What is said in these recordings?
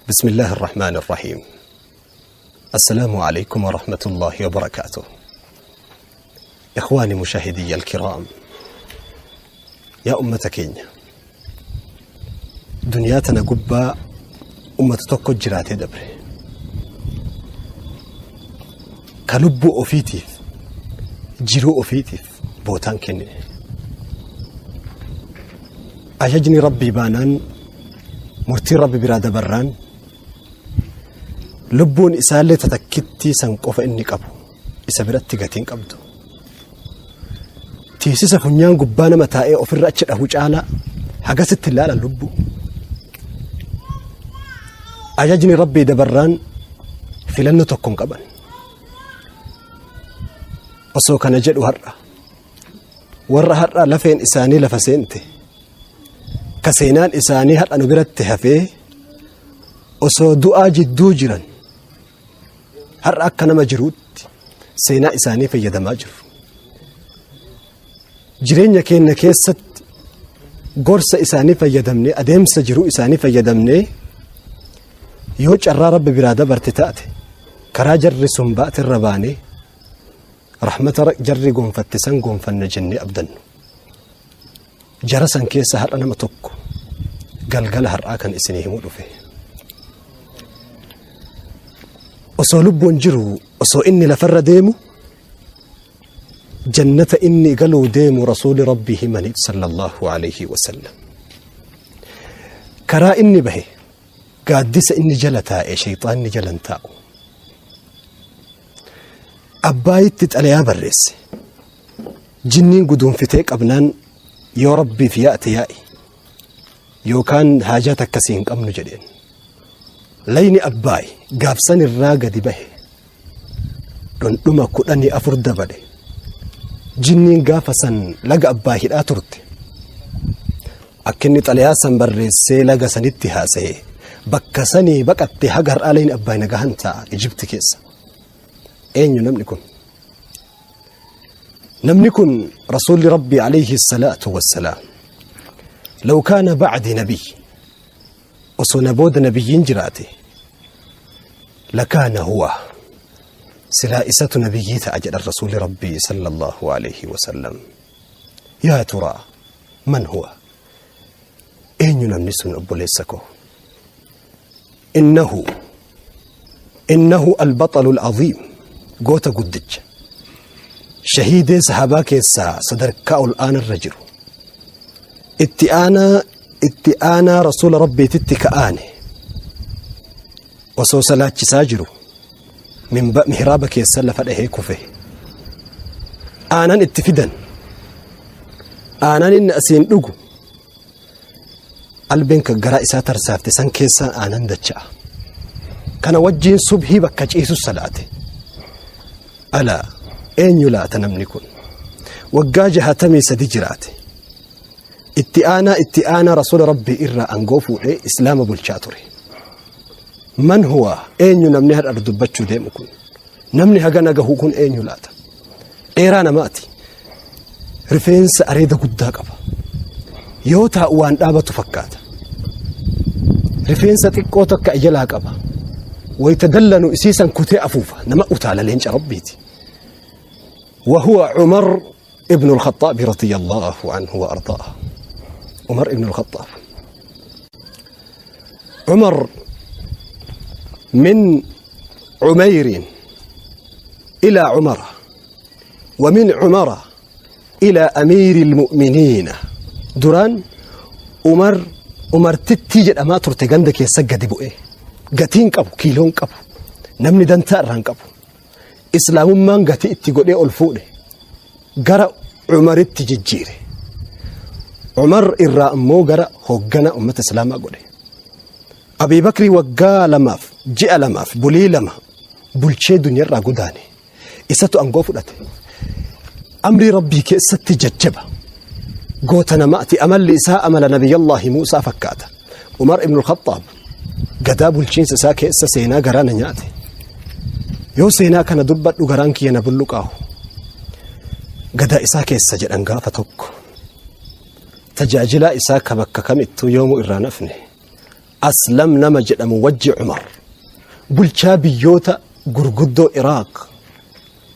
بسم الله الرحمن الرحيم. السلام عليكم ورحمة الله وبركاته. إخواني مشاهدي الكرام، yaa ummata keenya, duniyaa tana gubbaa ummata tokko jiraatee dabre ka lubbuu ofiitiif, jiruu ofiitiif bootaan kennine. Ajajni Rabbii baanaan, murtiin Rabbi biraa dabarraan, lubbuun isaallee tatakkittii san qofa inni qabu isa biratti gatiin qabdu. Tiisisa funyaan gubbaa nama taa'ee ofirra achi dhahu caalaa hagasitti ilaalan lubbuu. Ajajni Rabbii dabarraan filannoo tokko hin qaban. Osoo kana jedhu, har'a warra har'a lafeen isaanii lafa seente, ka seenaan isaanii har'a nu biratti hafee, osoo du'aa jidduu jiran har'a akka nama jiruutti seenaa isaanii fayyadamaa jiru. Jireenya keenya keessatti gorsa isaanii fayyadamnee, adeemsa jiruu isaanii fayyadamnee, yoo carraa Rabbi biraa dabarte taate, karaa jarri sun baate irra baanee rahmata jarri gonfatte san gonfanna jennee abdannu. Jara san keessa har'a nama tokko galgala har'aa kan isinii himuu dhufe. Osoo lubbuun jiru, osoo inni lafarra deemu, jannata inni galuu deemu Rasuuli Rabbii himaniif صلى الله عليه وسلم. Karaa inni bahe, gaaddisa inni jala taa'e shayxaanni jala hin taa'u. Abbaayitti xalayaa barreesse. Jinniin guduunfitee qabnaan, yoo Rabbiif yaa'te yaa'i, yookaan haajaa takkasii hin qabnu jedheen. Layni Abbaay gaafsan irraa gadi bahe dhundhuma 14 dabale. Jinniin gaafa san laga Abbaay hidhaa turte. Akka inni xalayaa san barreessee laga sanitti haasa'e, bakka sanii baqatte. Haga har'aa layni Abbaay nagahan ta'a Ijipti keessa. Eenyu namni kun? Namni kun Rasuulli Rabbii عليه الصلاة والسلام: لو كان بعدي نبي، osoo na booda nabiyyiin jiraate، لكان هو، silaa isatu nabiyyii ta'a jedhan Rasuulli Rabbii صلى الله عليه وسلم. يا ترى من هو؟ Eenyu namni sun, obboleessa koo? إنه البطل العظيم، goota guddicha, shahiidee sahabaa keessaa sadarkaa ol aanarra jiru, itti aanaa itti aanaa Rasuula Rabbiititti ka'aane. Osoo salaachisaa jiru mihraaba keessa lafa dhahee kufe. Aanan itti fidan. Aanan inni asiin dhugu, albeen kan garaa isaa tarsaafte san keessaan aanan dacha'a. Kana wajjiin subhii bakka ciisu salaate. Alaa, eenyu laata namni kun? Waggaa 63 jiraate. Itti aanaa itti aanaa Rasuula Rabbii irraa aangoo fuudhee Islaama bulchaa ture. من هو؟ Eenyu namni har'a dubbachuu deemu kun? Namni hagana gahu kun eenyu laata? Dheeraa namaati. Rifeensa areeda guddaa qaba. Yoo taa'u waan dhaabatu fakkaata. Rifeensa xiqqoo takka jalaa qaba. Wayita dallanu isiisan kutee afuufa. Nama utaala, leenca Rabbiiti. وهو عمر ابن الخطاب رضي الله عنه وأرضاه. عمر ابن الخطاب، عمر من عمير إلى عمر، ومن عمر إلى أمير المؤمنين. Duraan Umar Umartittii jedhamaa turte. Ganda keessa gadi bu'ee gatiin qabu, kiiloon qabu, namni dantaa irraan qabu. Islaamummaan gatii itti godhee ol fuudhe, gara Umaritti jijjiire. Umar irraa ammoo gara hoggana ummata Islaamaa godhe. Abii Bakrii waggaa 2f ji'a 2f bulii 2 bulchee duniyaarraa godaane. Isatu aangoo fudhate. Amrii Rabbii keessatti jajjaba, goota namaati. Amalli isaa amala Nabiyyallaahi Muusaa fakkaata. Umar ibn Khattaab gadaa bulchiinsa isaa keessa seenaa garaa na nyaate. Yoo seenaa kana dubbadhu garaan kiyya na bulluqaahu. Gadaa isaa keessa jedhan, gaafa tokko tajaajilaa isaa ka bakka kamittuu yoomuu irraa nafne Aslam nama jedhamu wajji Umar bulchaa biyyoota gurguddoo Iraaq,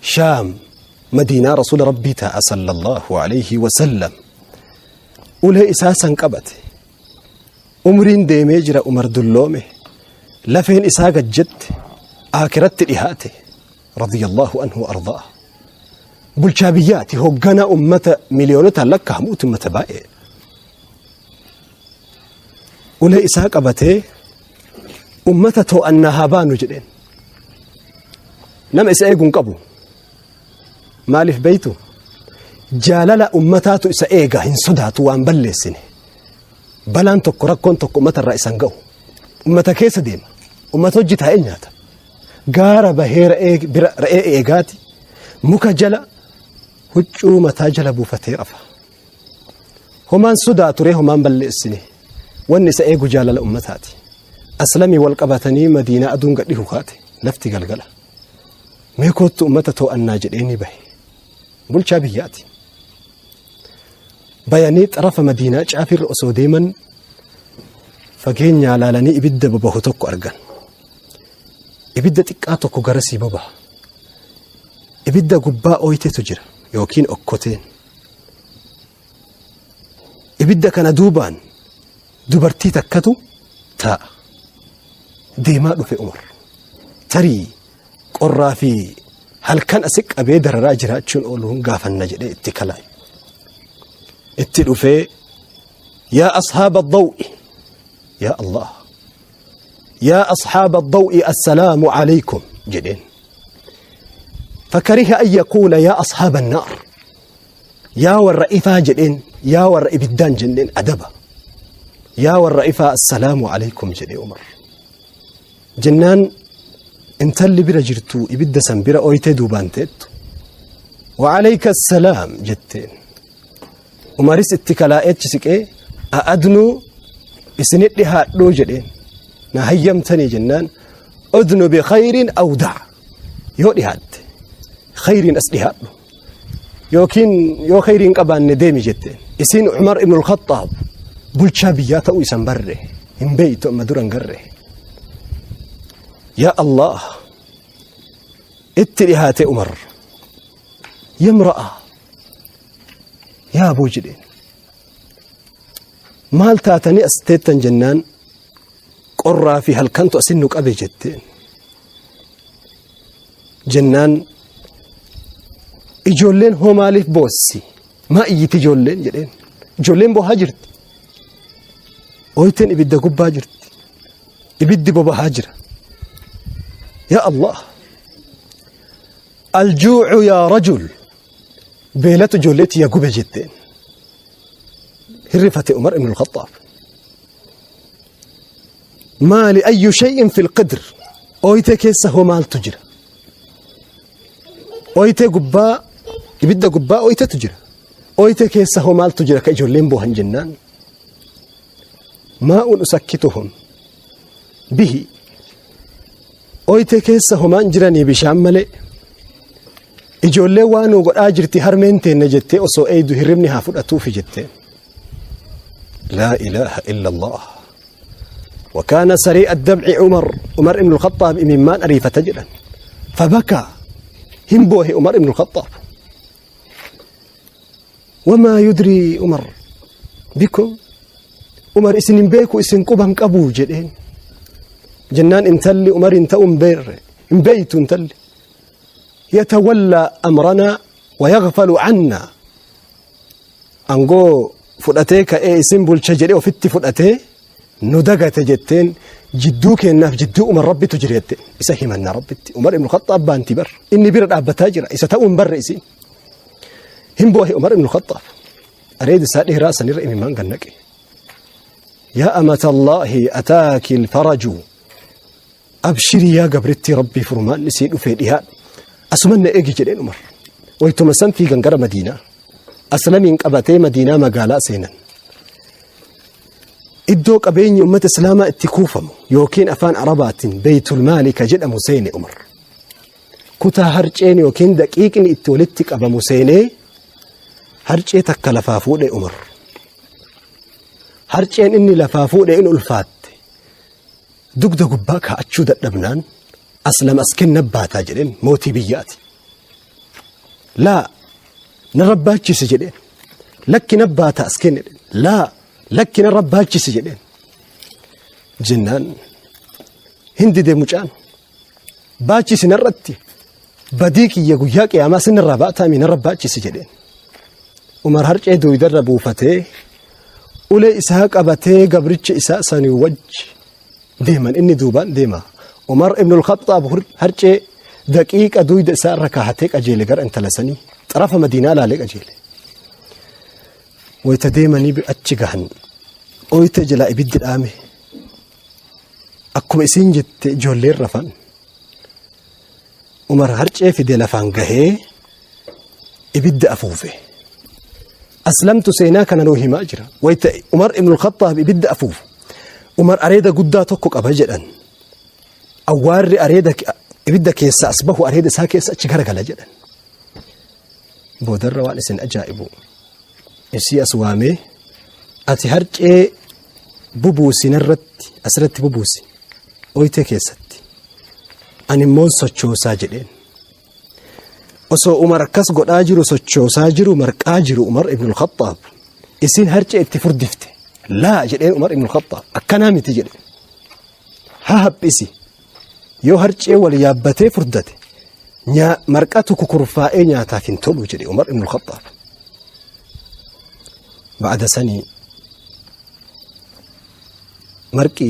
Shaam, Madiinaa Rasuula Rabbii taa'a sallallahu alayhi wasallam. Ulee isaa san qabate. Umriin deemee jira. Umar dulloome, lafeen isaa gajjette, aakiratti dhihaate, radiyallahu anhu wa ardaa. Bulchaa biyyaati, hoogganaa ummata miliyoonotaan lakkaa'amuuti, ummata baay'ee. Ulee isaa qabatee ummata to'annaa haa baanu jedheen. Nama isa eeguun qabu. Maaliif beeytu? Jaalala ummataatu isa eega. Hin sodaatu, waan balleessine. Balaan tokko, rakkoon tokko ummata irraa isan ga'u. Ummata keessa deema, ummata hojii taa'ee nyaata. Gaara bahee re'ee bira re'ee eegaati, muka jala huccuu mataa jala buufatee rafa. Homaan sodaa ture, homaan balleessine. Wanni isa eegu jaalala ummataati. Aslamii wal qabatanii Madiinaa aduun gadhihu kaate. Lafti galgala. Mee koottu ummata to'annaa jedhee ni bahe. Bulchaa biyyaati. Bayanii xarafa Madiinaa caafirra osoo deeman fageenyaa laalanii ibidda bobahu tokko argan. Ibidda xiqqaa tokko garasii bobaha. Ibidda gubbaa ooyiteetu jira yookiin okkoteen. Ibidda kana duubaan dubartii takkatu taa'a. Deemaa dhufe Umar. Tarii qorraa fi halkan asi qabee dararaa jiraachuun ooluun gaafanna jedhee itti kalaa'e. Itti dhufee, "Yaa ashaaba daw'i, yaa Allah, yaa ashaaba daw'i, assalaamu alaykum," jedheen. فكره أن يقول يا أصحاب النار. Yaa warra ifaa jedheen, yaa warra ibiddaan jenneen adaba. Yaa warra ifaa, assalaamu alaykum jedhee Umar. Jennaan intalli bira jirtu, ibidda san bira ooyitee duubaan teettu, "وعليك السلام" jetteen. Umaris itti kalaa'echi siqee, "أأدنو, isinit dhihaadhuu?" jedheen. "Na hayyamtanii?" jennaan, "ادن بخير أو دع." Yoo dhihaatte khayriin as dhihaadhu, yookiin yoo khayriin qabaanne deemi jetteen. Isiin Umar ibn al-Khattaab bulchaa biyyaa ta'uu isan barre hin beeytu, amma duran garre. Yaa Allah, itti dhihaate Umar. "يا امرأة, yaa boo," jedheen. "Maal taatanii as teettan?" jennaan, "Qorraa fi halkantu asin nu qabe," jetteen. Jennaan, "Ijoolleen hoo maaliif boossi? Maa iyyiti ijoolleen?" jedheen. Ijoolleen boohaa jirti. Ooyiteen ibidda gubbaa jirti. Ibiddi bobahaa jira. Yaa Allah. "الجوع يا رجل." Beelatu ijoolleetti yaa gube jetteen. Hirrifate Umar ibn al-Khattaab. "Maali, أي شيء في القدر?" Ooyitee keessa hoo maaltu jira? Ooyitee gubbaa, ibidda gubbaa ooyiteetu jira. Ooyitee keessa hoo maaltu jira ka ijoolleen boohan jennaan. "ماء أسكتهم به." Ooyitee keessa homaan jiranii bishaan malee. Ijoollee waan nu godhaa jirti harmeen teenna jettee osoo eeydu hirribni haa fudhatuufi jetteen. لا إله إلا الله. وكان سريع الدمع عمر. عمر بن الخطاب ممان أريفة جدا. فبكى. Hin boohe عمر بن الخطاب. وما يدري عمر بكم. Umar isin hin beeku, isin quban qabu jedheen. Jennaan intalli Umar hin ta'u hin beerre hin beeytu intalli. "يتولى أمرنا ويغفل عنا." Angoo fudhatee ka'ee isin bulcha jedhee ofitti fudhatee nu dagate jetteen. Jidduu kennaaf jidduu Umar Rabbitu jira jette. Isa himanna Rabbitti. Umar ibn Khattaab baanti bar inni bira dhaabbataa jira, isa ta'uu hin barre isin. Hin boohe Umar ibn Khattaab. Areeda isaa dheeraa sanirra imimmaan gannaqe. "يا أمة الله، أتاك الفرج. أبشري yaa gabrittii Rabbii, furmaanni sii dhufee, dhihaa asumanna eegi," jedheen Umar. Waytuma san fiigan gara Madiinaa. Aslamiin qabatee Madiinaa magaalaa seenan. Iddoo qabeenyi ummata Islaamaa itti kuufamu yookiin afaan Arabaatiin بيت المال ka jedhamu seene Umar. Kutaa harceen yookiin daqiiqni itti walitti qabamu seenee harcee takka lafaa fuudhe Umar. Harceen inni lafaa fuudhe in ulfaatte. Dugda gubbaa kaa'achuu dadhabnaan Aslam as kenna baataa jedheen, mootii biyyaati. Laa, narra baachisi jedheen. Lakki, na baataa as kenne jedheen. Laa, lakki, narra baachisi jedheen. Jennaan hin dide mucaan. Baachisi narratti, badii kiyya guyyaa qiyaamaa sinirraa baataami, narra baachisi jedheen. Umar harcee duudarra buufatee, ulee isaa qabatee, gabricha isaa sanii wajji deeman, inni duubaan deema. Umar ibn al-Khattaab harcee daqiiqa duyda isaa irra kaahatee qajeele gara intala sanii, xarafa Madiinaa laalee qajeele. Wayita deemanii achi gahan, oyita jalaa ibiddi dhaame. Akkuma isiin jette ijoolleen rafan. Umar harcee fide lafaan gahee ibidda afuufe. Aslamtu seenaa kana nuu himaa jira. Wayita Umar ibn al-Khattaab ibidda afuufu, Umar areeda guddaa tokko qaba jedhan. Awwaarri areeda ibidda keessa as bahu areeda isaa keessa achi garagala jedhan. Boodarra waan isin ajaa'ibu, isii as waamee, ati harcee bubuusi narratti, asirratti bubuusi oyitee keessatti, ani immoo sochoosaa jedheen. Osoo Umar akkas godhaa jiru, sochoosaa jiru, marqaa jiru, Umar ibn al-Khattaab isiin harcee itti furdifte. Laa jedheen Umar ibn al-Khattaab, akkanaa miti jedhe. Haa haphisi, yoo harcee wal yaabbatee furdate marqatu kukurfaa'ee nyaataaf hin tolu jedhe Umar ibn al-Khattaab. Ba'ada sanii marqi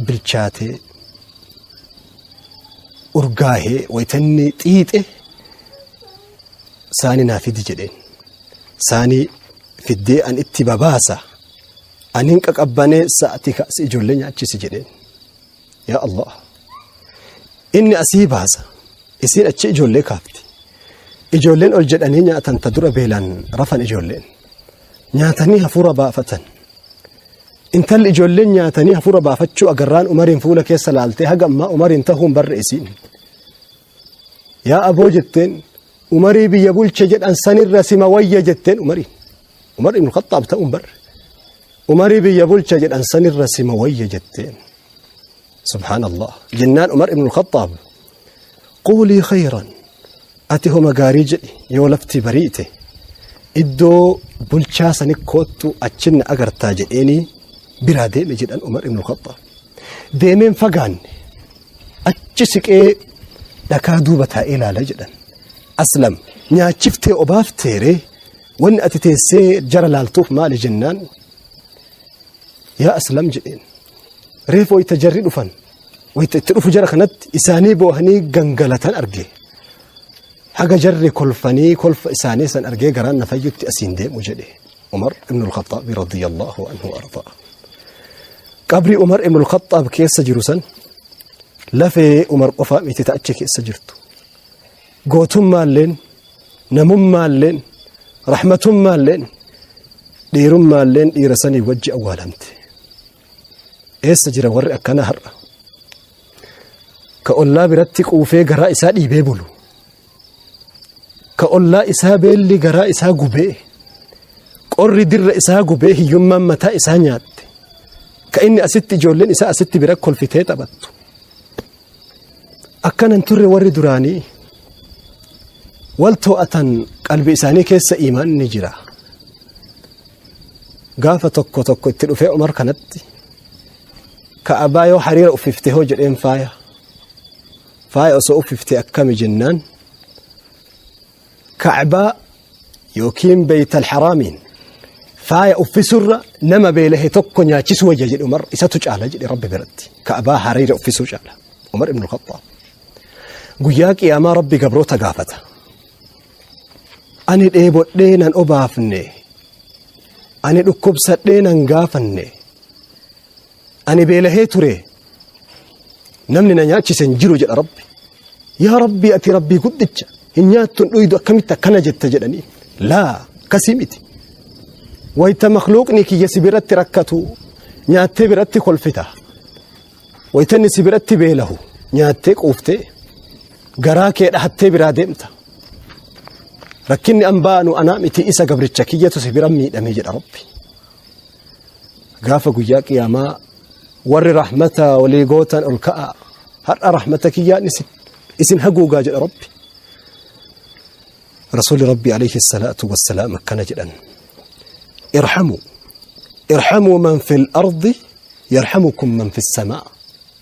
bilchaatee urgaahee, waytanni xiixe, saani naa fidi jedheen. Saanii fiddee, an itti babaasa, anin qaqabbanee, sa'ati kaasi ijoollee nyaachisi jedheen. Yaa Allah, inni asii baasa, isiin achi ijoollee kaafti. Ijoolleen ol jedhanii nyaatan, ta dura beelaan rafan ijoolleen nyaatanii hafuura baafatan. Intalli ijoolleen nyaatanii hafuura baafachuu agarraan Umariin fuula keessa laaltee, haga ammaa Umariin tahuun barre isiin. Yaa aboo jetteen, Umarii biyya bulche jedhan sanirra sima wayya jetteen Umariin. Umar ibn Khattaab ta'uun barre. Umarii biyya bulche jedhan sanirra sima wayya jetteen. Subhaanallah. Jennaan Umar ibn Khattaab, quulii khayran, ati homa gaarii jedhi, yoo lafti bariite iddoo bulchaa sani koottu, achinna agartaa jedheenii biraa deeme jedhan Umar ibn Khattaab. Deemeen fagaanne, achi siqee dhakaa duuba taa'ee ilaala jedhan. Aslam nyaachiftee obaafteeree, wanni ati teessee jara laaltuuf maali jennaan, yaa Aslam jedheen, reefu wayita jarri dhufan, wayita itti dhufu jara kanatti isaanii boohanii gangalatan arge. Haga jarri kolfanii kolfa isaanii san argee garaan na fayyutti asiin deemu jedhe Umar ibn al-Khattaab radiyallahu anhu ardaa. Qabri Umar ibn al-Khattaab keessa jiru san lafee Umar qofaa miti ta achi keessa jirtu. Gootummaalleen, namummaalleen, rahmatummaalleen, dhiirummaalleen dhiira sanii wajji awwaalamte. Eessa jira warri akkanaa har'a? Ka ollaa biratti quufee garaa isaa dhiibee bulu. Ka ollaa isaa beelli garaa isaa gubee, qorri dirra isaa gubee, hiyyummaan mataa isaa nyaatte. Ka inni asitti ijoolleen isaa asitti bira kolfitee taphattu. Akkanan turre warri duraanii wal to'atan, qalbii isaanii keessa iimaanni jira. Gaafa tokko tokko itti dhufee Umar kanatti, Ka'abaa yoo hariira uffifte hoo jedheen, faaya. Faaya osoo uffifte akkami jennaan, Ka'abaa yookiin Beeytal Haraamiin faaya uffisurra nama beelahe tokko nyaachisu wayya jedhe Umar, isatu caala jedhe Rabbi biratti. Ka'abaa hariira uffisuu caala. Umar ibn Khattaab. Guyyaa qiyaamaa Rabbi gabroota gaafata. Ani dheebodhee nan obaafne. Ani dhukkubsadhee nan gaafanne. Ani beelahee ture. Namni na nyaachise hin jiru jedha Rabbi. Yaa Rabbi, ati Rabbii guddicha hin nyaattu hin dhuydu, akkamitti akkana jetta jedhanii. Laa, akkasii miti. Wayita makluuqni kiyya si biratti rakkatu nyaattee biratti kolfita. Wayita inni si biratti beelahu nyaattee quuftee garaa kee dhahattee biraa deemta. Rakkinni an baanu anaa miti, isa gabricha kiyyatu si bira miidhame jedha Rabbi. Gaafa guyyaa qiyaamaa Warri rahmata walii gootan ol ka'aa. Har'a rahmata kiyyaan isin haguugaa jedha Rabbi. Rasuulli Rabbi alayhi salaatu wassalaam akkana jedhan. Irhamuu. Irhamuu man fil ardi yarhamukum man fis samaa.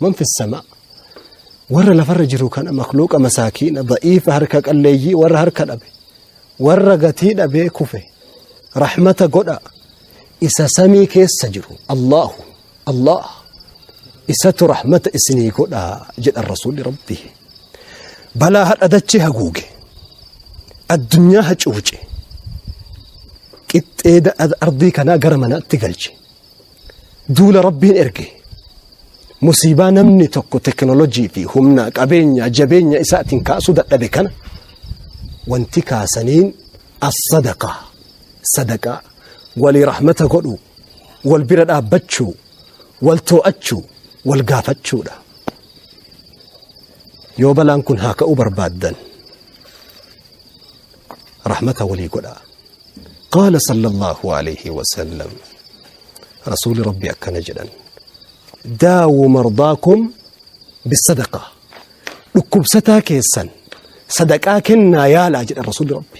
Man fis samaa. Warra lafarra jiru kana makhluuqa masaakiina da'iifa harka qalleeyyii warra harka dhabe warra gatii dhabee kufe rahmata godha isa samii keessa jiru Allahu Allah isatu rahmata isinii godha jedhan rasuulli rabbii. Balaa hadha dachee haguuge addunyaa hacuuce qixxee ardii kanaa gara manaatti galche duula rabbiin erge musiibaa namni tokko teknoolojii fi humna qabeenya jabeenya isaatiin kaasuu dadhabe kana wanti kaasaniin as-sadaqaa sadaqaa walii rahmata godhu wal bira dhaabbachuu wal too'achuu wal gaafachuudha. Yoo balaan kun haa ka'uu barbaaddan rahmata walii godhaa. Qaala sallallahu alayhi wa sallam rasuuli rabbi akkana jedhan daawu mardaakum bisadaqaa dhukkubsataa keessan sadaqaa kennaa yaalaa jedhan rasuuli rabbi.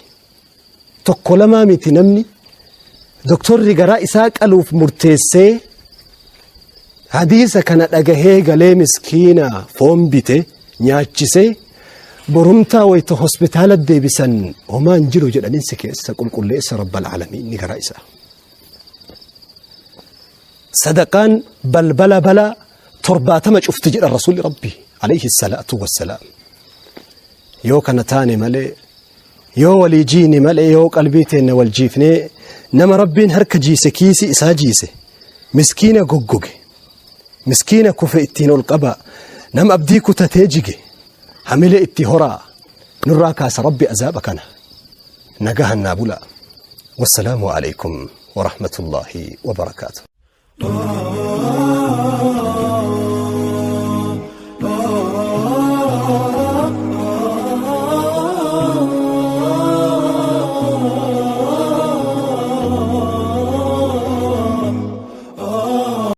Tokko lamaa miti namni doktorri garaa isaa qaluuf murteessee hadiisa kana dhagahee galee miskiina foon bite nyaachisee borumtaa wayita hospitaala deebisan homaan jiru jedhaniin si keessa qulqulleessa rabbal aalamiin ni garaa isaa. Sadaqaan balbala balaa 70 cufti jedhan rasuulli rabbi alayhi salaatu wassalaam. Yoo kana taane malee yoo walii jiine malee yoo qalbii teenna wal jiifnee nama rabbiin harka jiise kiisii isaa jiise miskiina goggoge miskiina kufe ittiin ol qabaa nama abdii kutatee jige hamilee itti horaa nurraa kaasa rabbi azaaba kana nagahan naa bulaa wassalaamu alaikum warahmatullaahi wabarakaatu.